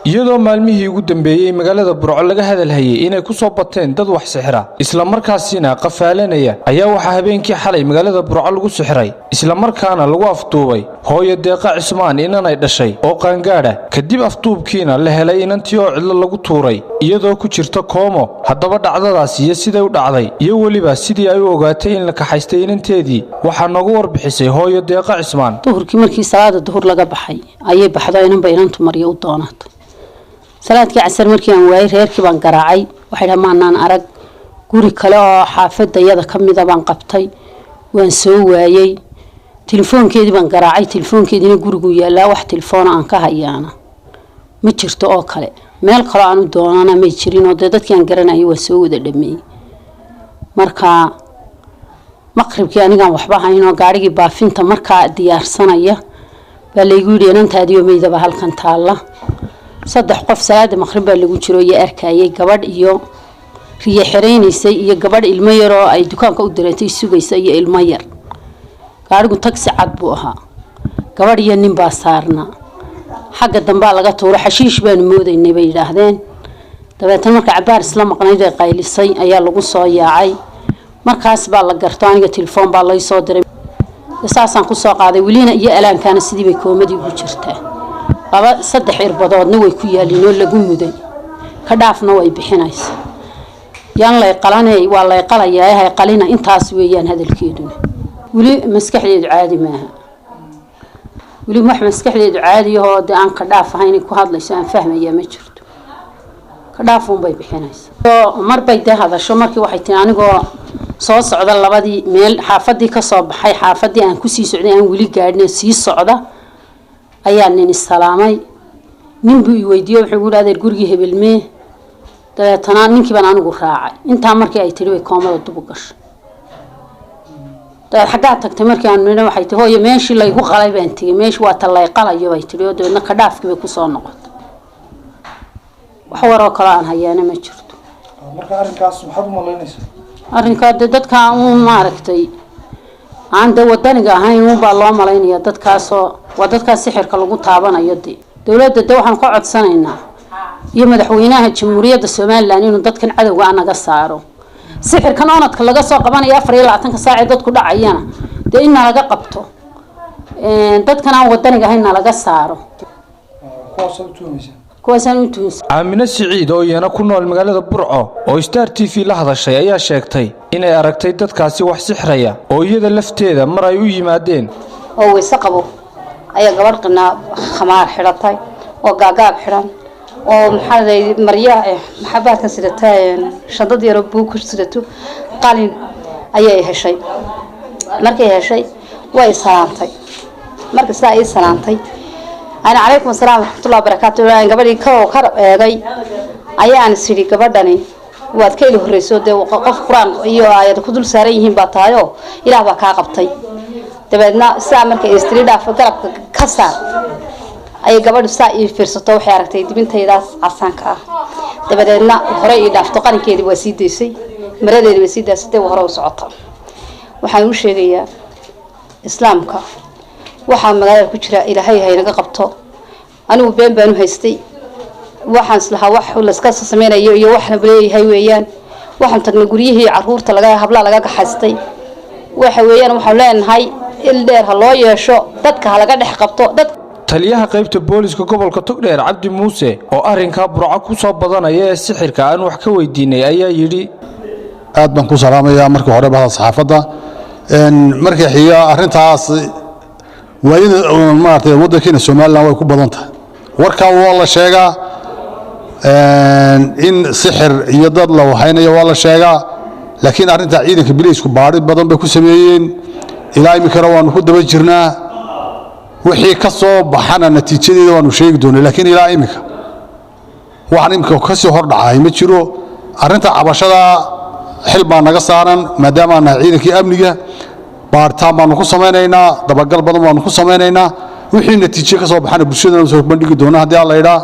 Iyadoo maalmihii ugu dambeeyey magaalada Burco laga hadalhayay inay ku soo bateen dad wax sixira, islamarkaasina qafaalanaya, ayaa waxaa habeenkii xalay magaalada Burco lagu sixiray, islamarkaana lagu afduubay hooyo Deeqa Cismaan inanay dhashay oo qaangaadha. Kadib afduubkiina la helay inantii oo cidlo lagu tuuray iyadoo ku jirta koomo. Haddaba dhacdadaas iyo siday u dhacday iyo weliba sidii ay u ogaatay in la kaxaystay inanteedii waxaa noogu warbixisay hooyo Deeqa Cismaan. Duhurkii markii salaada duhur laga baxay ayay baxdo, inanba inantu maryo u doonatay. Salaadkii casar markii aan waayay, reerkii baan garaacay. Waxay dhaha maanaan arag. Guri kale oo xaafadda iyada ka mida baan qabtay, waan soo waayey. Telefoonkeedii baan garaacay, telefoonkeediina gurigu yaalaa, wax telefoona aan ka hayaana ma jirto oo kale. Meel kaloo aan u doonana may jirin, oo dee dadkii aan garanayo waa soo wada dhameeyey. Marka maqribkii anigaan waxba hayn oo gaarhigii baafinta markaa diyaarsanaya baa laygu yidhi inantaadiyo meydaba halkan taalla. Saddex qof salaada maqrib baa lagu jiro iyo arkayay, gabadh iyo riyo xiraynaysay iyo gabadh ilmo yar oo ay dukaanka u direentay sugaysa iyo ilmo yar. Gaadhigu tagsi cad buu ahaa, gabadh iyo nin baa saarnaa. Xagga dambaa laga tuuro, xashiish baanu moodaynay bay yidhaahdeen. Dabeetna marka cabaar isla maqnayd ee qaylisay ayaa lagu soo yaacay. Markaas baa la garto, aniga telefoon baa lay soo diray, saasaan kusoo qaaday. Welina iyo alaankaana sidii bay koomadii ugu jirtaa. Laba saddex irbadoodna way ku yaaliin oo lagu muday, ka dhaafna way bixinaysa. Yaan lay qalanay, waa lay qalayaa, hay qalina, intaas weeyaan hadalkeeduna. Weli maskaxdeedu caadi maaha, weli wax maskaxdeedu caadiyahoo dee aan ka dhaaf ahayn ku hadlayso aan fahmayaa ma jirto. Ka dhaafuunbay bixinaysa. Marbay dee hadasho markii waxay tii anigoo soo socda labadii meel xaafadii kasoo baxay, xaafadii aan kusii socday aan weli gaadhin sii socda ayaa nin isalaamay. Nin buu i weydiiye, wuxuu gu adeer gurigii hebelmee? Dabeetana ninkii baan anigu raacay. Intaa markii ay tihi bay koomada dubu gashay. Dabeed xaggaa tagtay markii aanu nidhi, waxay tihi hooyo meeshii laygu qalay baan tegey, meeshii waa ta lay qalayo bay tihi, oo dabeedna kadhaafkii bay kusoo noqotay. Wax waroo kaloo aan hayaana ma jirto. Marka arrinkaas maxaad u malaynaysaa? Arrinkaa dee dadkaa uun maaragtay aan dee wadaniga ahayn uunbaa loo malaynaya. Dadkaasoo waa dadkaas sixirka lagu taabanayo. Dee dowladda de waxaan ka codsanaynaa iyo madaxweynaha Jamhuuriyadda Somalilan inuu dadkan cadowga a naga saaro. Sixirkan onadka laga soo qabanayo 24-ka saacee dadku dhacayana dee in nalaga qabto, dadkan aan wadaniga ahayn nalaga saaro. Kuwaasaad u tuhumaysaa? Kuwaasaan u tuhunsa. Aamine Siciid oo iyana ku nool magaalada Burco oo Star TV la hadashay ayaa sheegtay inay aragtay dadkaasi wax sixraya oo iyada lafteeda mar ay u yimaadeen. Oo weyse qabo ayaa gabadh qinaa khamaar xidhatay oo gaagaab xidhan oo maxaa marya maxabaadkan sidata, shandad yaroo buug ku sidato, qalin ayay heshay. Markay heshay way salaantay. Marka sidaa ii salaantay ana calaykum asalaam waraxmatullahi wabarakaatu aan gabadhii ka kar eegay ayaan is idhi gabadhani waad ka ili horreyso, dee qof qur-aan iyo aayad ku dul saaran yihiin baa tahayoo ilaah baa kaa qabtay. Dabeedna sidaa markay istiri dhaafo garabka ka saar ayay gabadhu saa ii fiirsato, waxay aragtay dibintaydaas casaanka ah. Dabadeedna hore ii dhaafto, qalinkeedii waa sii daysay, maradeedii waa sii daysatay, waa hore u socota. Waxaan u sheegayaa islaamka waxaa magaalada ku jira ilaahay haynaga qabto. Anigu been baan u haystay, waxaan islahaa wax layska sameynayo iyo wax leeyahay weeyaan. Waxaan tagnay guryihii caruurta laga hablaa laga gaxaystay. Waxa weeyaan waxaan leenahay il dheer ha loo yeesho, dadka ha laga dhex qabto dad. Taliyaha qaybta booliska gobolka Togdheer Cabdi Muuse oo arrinkaa Burco ku soo badanaya ee sixirka aan wax ka weydiinay ayaa yidhi: Aad baan ku salaamayaa markii hore bahda saxaafadda. Markii xiga, arrintaas waayada maaragtay waddankeena Somaliland way ku badan tahay. Warkaa waa la sheegaa in sixir iyo dad la wahaynayo, waa la sheegaa, laakiin arrintaa ciidanka biliisku baadhi badan bay ku sameeyeen. Ilaa iminkana waanu ku daba jirnaa, wixii ka soo baxana natiijadeeda waanu sheegi doonay, laakiin ilaa iminka waxaan iminka ka sii hor dhacay ma jiro. Arrinta cabashada xil baa naga saaran maadaama aan nahay ciidankii amniga. Baaritaan baanu ku samaynaynaa, dabagal badan baanu ku samaynaynaa, wixii natiijo ka soo baxana bulshadana soo bandhigi doona haddii alla idhaa.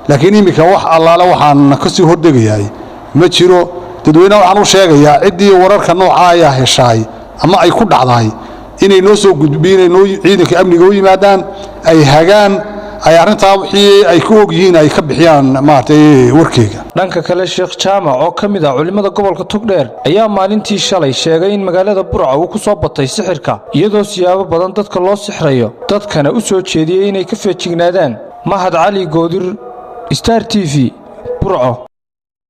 Laakiin iminka wax allaale waxaan ka sii hordegayahay ma jiro. Dadweynaha waxaan u sheegayaa ciddii wararka nooca ayaa heshaay ama ay ku dhacdahay inay noo soo gudbiin, inay noo ciidanka amniga u yimaadaan, ay hagaan. Ay arrintaa wixii ay ku og yihiin ay ka bixiyaan maaragtay warkeyga. Dhanka kale, Sheekh Jaamac oo ka mid ah culimmada gobolka Togdheer ayaa maalintii shalay sheegay in magaalada Burco uu ku soo batay sixirka, iyadoo siyaabo badan dadka loo sixrayo, dadkana u soo jeediyey inay ka feejignaadaan. Mahad Cali Goodir, Star TV, Burco.